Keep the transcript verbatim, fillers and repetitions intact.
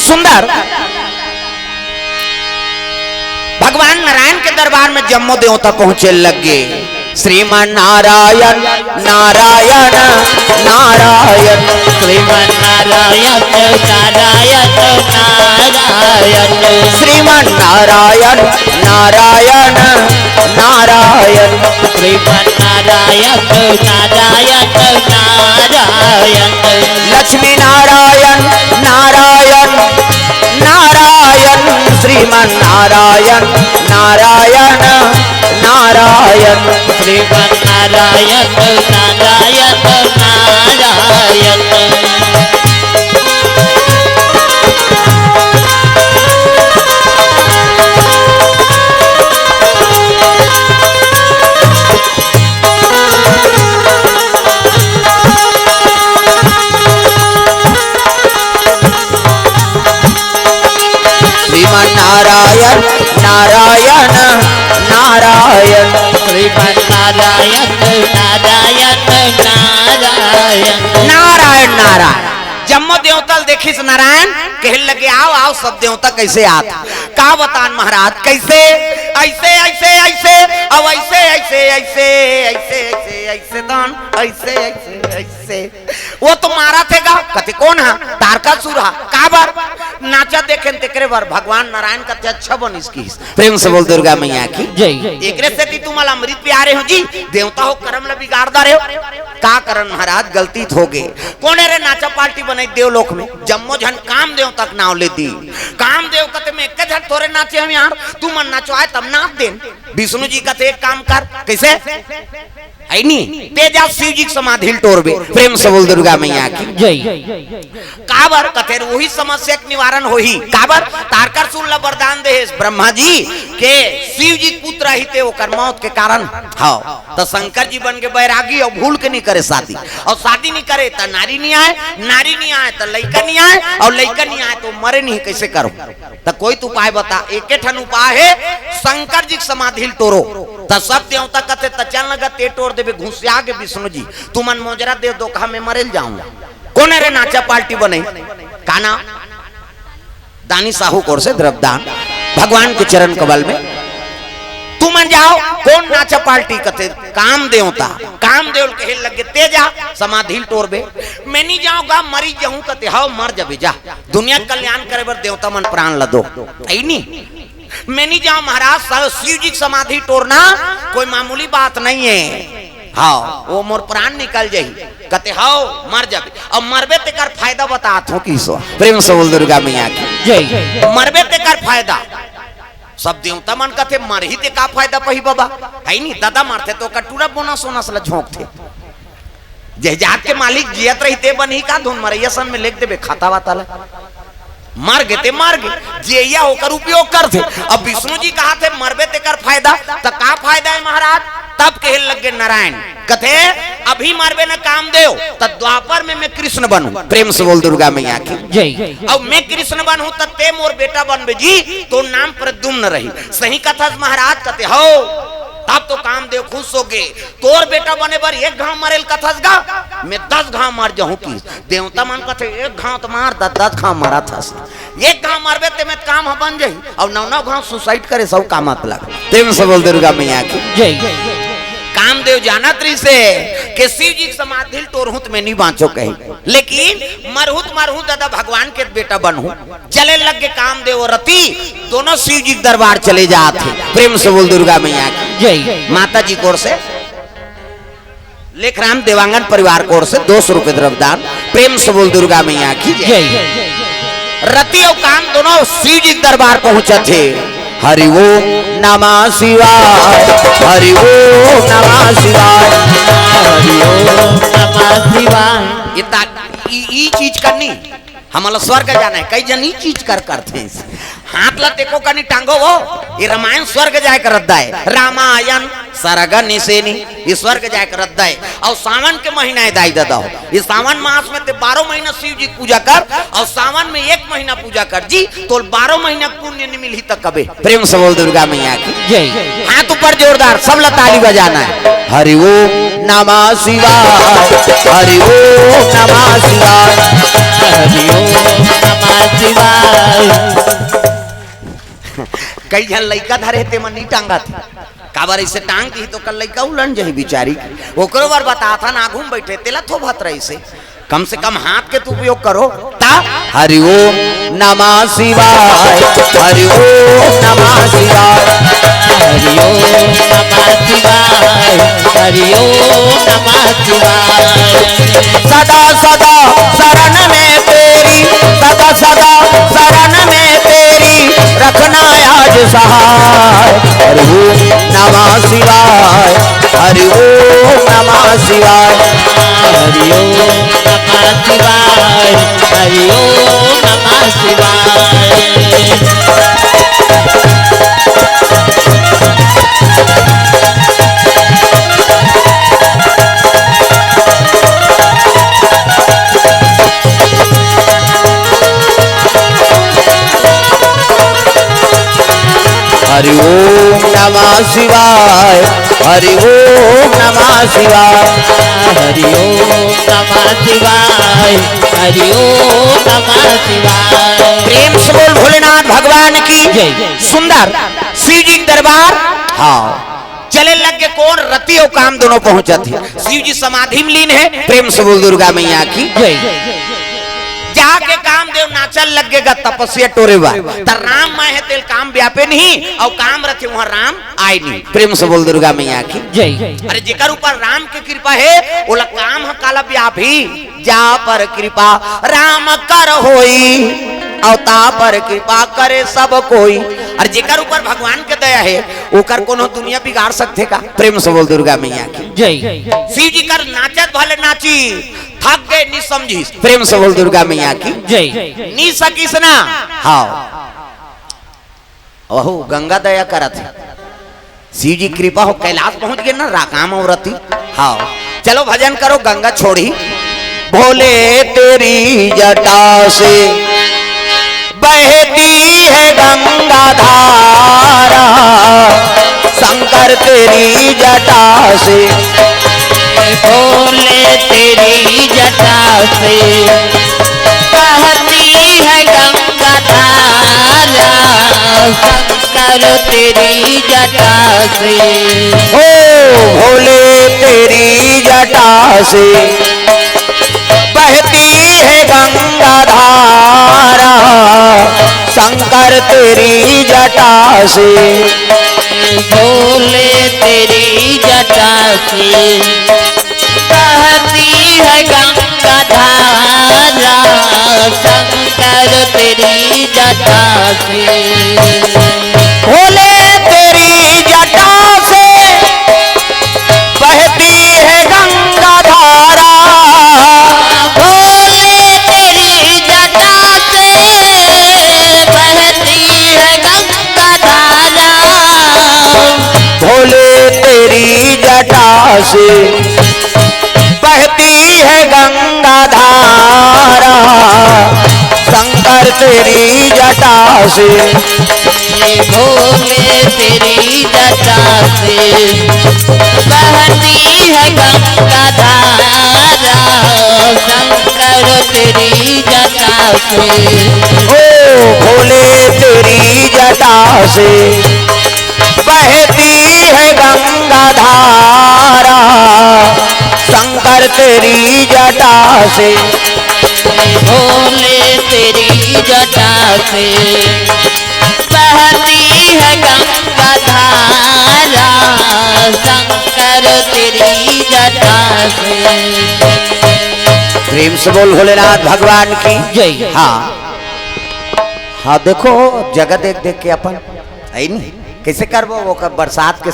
सुंदर। भगवान नारायण के दरबार में जम्मो देवता पहुंचे लगे। श्रीमन नारायण, नारायण, नारायण। श्रीमन नारायण, नारायण, नारायण। श्रीमन नारायण, नारायण, नारायण। श्रीमन नारायण, नारायण, नारायण। लक्ष्मी नारायण, नारायण, नारायण। श्रीमन नारायण, नारायण, नारायण। श्रीमन नारायण, नारायण, नारायण। श्रीमन नारायण, नारायण, नारायण। श्रीमन नारायण, नारायण, नारायण। नारायण, नारायण। जम्मो देवता ल देखिस नारायण, कहे लगे, "आओ, आओ, सब देवता कइसे आत?" का बतान महाराज, कइसे? अइसे, अइसे, अइसे, अउ अइसे, अइसे, अइसे, अइसे, अइसे, अइसे दान, अइसे, अइसे, अइसे। वो तो मारथे गा, कथे, "कोन हा?" "तारकासुर हा।" "काबर?" "नाचा देखेन तेकरे बर।" भगवान नारायण कथे, "अच्छा बनिस किहिस।" प्रेम से बोल दुर्गा मैया की जय। एकरे सेती तुमन ल अमृत पियारे हो जी, देवता हो करम ल बिगाड़ डारे हो। का करन महाराज, गलती त होगे। कोने रे नाचा पार्टी बनई देवलोक में? जम्मो झन कामदेव तक नाव ले दी। कामदेव कथे, "मैं एक झन थोरे नाचे हंव यार, तुमन नचवाए तब नाच देन।" विष्णु जी कथे, "एक काम कर।" कइसे? हे नी, "ते जा शिव जी के समाधि ल टोरबे।" प्रेम से बोल दुर्गा मैया की जय। काबर? कथे, "उही समस्या के निवारण होही।" काबर? तारकासुर ल वरदान दे हे ब्रह्मा जी के शिव जी के पुत्र ही ते ओकर मौत के कारण। हाँ, त शंकर जी बन के बैरागी अउ भूल के नी करे शादी, अउ शादी नी करे त नारी नी आए, नारी नी आए त लइका नी आए, अउ लइका नी आए त मरे नी, कइसे करो? त कोई तो उपाय बता। एके ठन उपाय हे, शंकर जी के समाधि ल टोरो। त सब देवता कथे, "त चल न गा, ते टोर देबे।" घुसिया गे विष्णु जी, "तुमन मोजरा दे दो, कहा मैं मरे ल जाहूं।" कोने रे नाचा पार्टी बनई? का नाम? दानी साहू कोर से द्रव्यदान, भगवान के चरण कमल में। तुमन जाओ, कोन नाचा पार्टी? कथे, "कामदेव ता।" कामदेव ल कहे लगे, "ते जा, समाधि ल टोरबे।" "मैं नी जांव गा, मरी जाहूं।" कथे, "हव, मर जबे, जा। दुनिया के कल्याण करे बर देवता मन प्राण ल दो।" हे नी? "मैं नी जांव महाराज, स-, शिव जी के समाधि टोरना कोई मामूली बात नहीं है।" "हव, वो मोर प्राण निकल जाही।" कथे, "हव, मर जाबे।" "अब मरबे तेकर फायदा बतात हों किसो।" प्रेम से बोल दुर्गा मैया की जय। "मरबे तेकर फायदा।" सब देवता मन कथे, "मरही ते का फायदा पही बाबा?" हे नी, ददा मरथे त ओकर टूरा बोनस वोनस ल झोंकथे। जे जात के मालिक जियत रही ते बनही का धुन, मरइया सन में लेख देबे खाता वाता ल। मर गे ते मर गे, जेइया ओकर उपयोग करथे। अब विष्णु जी कहाथे, "मरबे तेकर फायदा।" त का फायदा हे महाराज? तब कहे लगे नारायण, कथे, "अभी मरबे न कामदेव, त द्वापर में मैं कृष्ण बनहूं।" प्रेम से बोल दुर्गा मैया की जय। "अउ मैं कृष्ण बनहूं त ते मोर बेटा बनबे जी, तोर नाम प्रद्युम्न रही।" "सही कथस महाराज?" कथे, "हव।" तब तो कामदेव खुश होगे। "तोर बेटा बने बर एक घांव मरे ल कथस गा, मैं दस घांव मर जाहूं।" कि देवता मन कथे, "एक घांव त मार, दस दस घांव मरत हस। एक घांव मरबे ते में काम ह बन जाही, अउ नौ नौ घांव suicide करे, सब काम आत लग।" प्रेम से बोल दुर्गा मैया की जय। कामदेव जानत रहिसे के शिव जी के समाधि ल टोरहूं त मैं नी बांचों कही, लेकिन मरहूं त मरहूं ददा, भगवान के बेटा बनहूं। चले लगे कामदेव अउ रति, दोनों शिव जी के दरबार चले जात हे। प्रेम से बोल दुर्गा मैया की जय। माता जी कोर से, लेखराम देवांगन परिवार कोर से दो सौ रुपए द्रव्यदान। प्रेम से बोल दुर्गा मैया की जय। जय। रति अउ काम दोनों शिव जी के दरबार पहुंचत हे। हरि ओम नमः शिवाय, हरि ओम नमः शिवाय, हरि ओम नमः शिवाय। ये ता-, ई, ई चीज करनी। हमन ल स्वर्ग जाना हे, कई जन ई चीज कर करथे। हाथ ल तेको कनी टांगो वो, ये रामायण स्वर्ग जाय के रद्दा हे। रामायण सरग निसेनी, ये स्वर्ग जाय के रद्दा हे। अउ सावन के महीना हे दाई ददा हो, ये सावन मास में ते बारह महीना शिव जी के पूजा कर, अउ सावन में एक महीना पूजा कर जी, तोल बारह महीना के पुण्य नी मिलही त कबे। प्रेम से बोल दुर्गा मैया की जय। हाथ ऊपर जोरदार, सब ल ताली बजाना हे। हरि ओम नमः शिवाय, हरि ओम नमः शिवाय, हरि ओम नमः शिवाय, कई झन लइका धरे हे, तेमन नइ टांगत हे। काबर अइसे टांग दिही त ओकर लइका उलन जही बिचारी। ओकरो बर बताथन, आघू म बइठे, तेला थोभत रहिसे। कम से कम हाथ के तो उपयोग करो। ता हरि ओम नमः शिवाय, हरि ओम नमः शिवाय। हरि ओम नमः शिवाय, हरि ओम नमः शिवाय। सदा सदा शरण में तेरी, सदा सदा शरण में तेरी, रखना आज सहाय। हरि ओम नमः शिवाय, हरि ओम नमः शिवाय। हरि ओम नमः शिवाय, हरि ओम नमः शिवाय। हरि ओम नमः शिवाय, हरि ओम नमः शिवाय। हरि ओम नमः शिवाय, हरि ओम नमः शिवाय। प्रेम से बोल भोलेनाथ भगवान की जय। सुंदर शिव जी के दरबार। हाँ, चले लग गे कोन? रति अउ काम दोनों पहुंचत हे। शिव जी समाधि में लीन हे। प्रेम से बोल दुर्गा मैया की जय। जाके कामदेव नाचल लग गे गा तपस्या टोरे बर। त राम मैं हे तेल काम व्यापे नहीं, अउ काम रथे उहाँ राम आय नहीं। प्रेम से बोल दुर्गा मैया की जय। अरे जेकर ऊपर राम के कृपा हे, ओला काम ह काला व्यापही? जा पर कृपा राम कर होई, अउ ता पर कृपा करे सब कोई। अरे जेकर ऊपर भगवान के दया हे, ओकर कोनो दुनिया बिगाड़ सकथे का? प्रेम से बोल दुर्गा मैया की जय। शिव जी कर नाचत भले नाची, थक गे, नी समझिस। प्रेम से बोल दुर्गा मैया की जय। नी सकिस ना। हाँ, ओहू गंगा दया करत हे। शिव जी कृपा हो, कैलाश पहुंच गे ना, राकाम अउ रति। हाँ, चलो भजन करो, गंगा छोड़ी। भोले तेरी जटा से बहती है गंगा धारा, शंकर तेरी जटा से। भोले तेरी जटा से बहती है गंगा धारा, शंकर तेरी जटा से। ओ भोले तेरी जटा से बहती है गंगा धारा, शंकर तेरी जटा से। भोले तेरी जटा से बहती है गंगा धारा, शंकर तेरी जटा से। भोले तेरी जटा से बहती है गंगा धारा। भोले तेरी जटा से बहती है गंगा धारा। भोले तेरी जटा से बहती है गंगा धारा, शंकर तेरी जटा से। भोले तेरी जटा से बहती है गंगा धारा, शंकर तेरी जटा से। ओ भोले तेरी जटा से बहती है गंगा धारा, शंकर तेरी जटा से। भोले तेरी जटा से बहती है गंगा धारा, शंकर तेरी जटा से। प्रेम से बोल भोलेनाथ भगवान की जय। हाँ, हाँ, देखो, जगह देख देख के अपन, है नी, कैसे करबो वो कर, बरसात के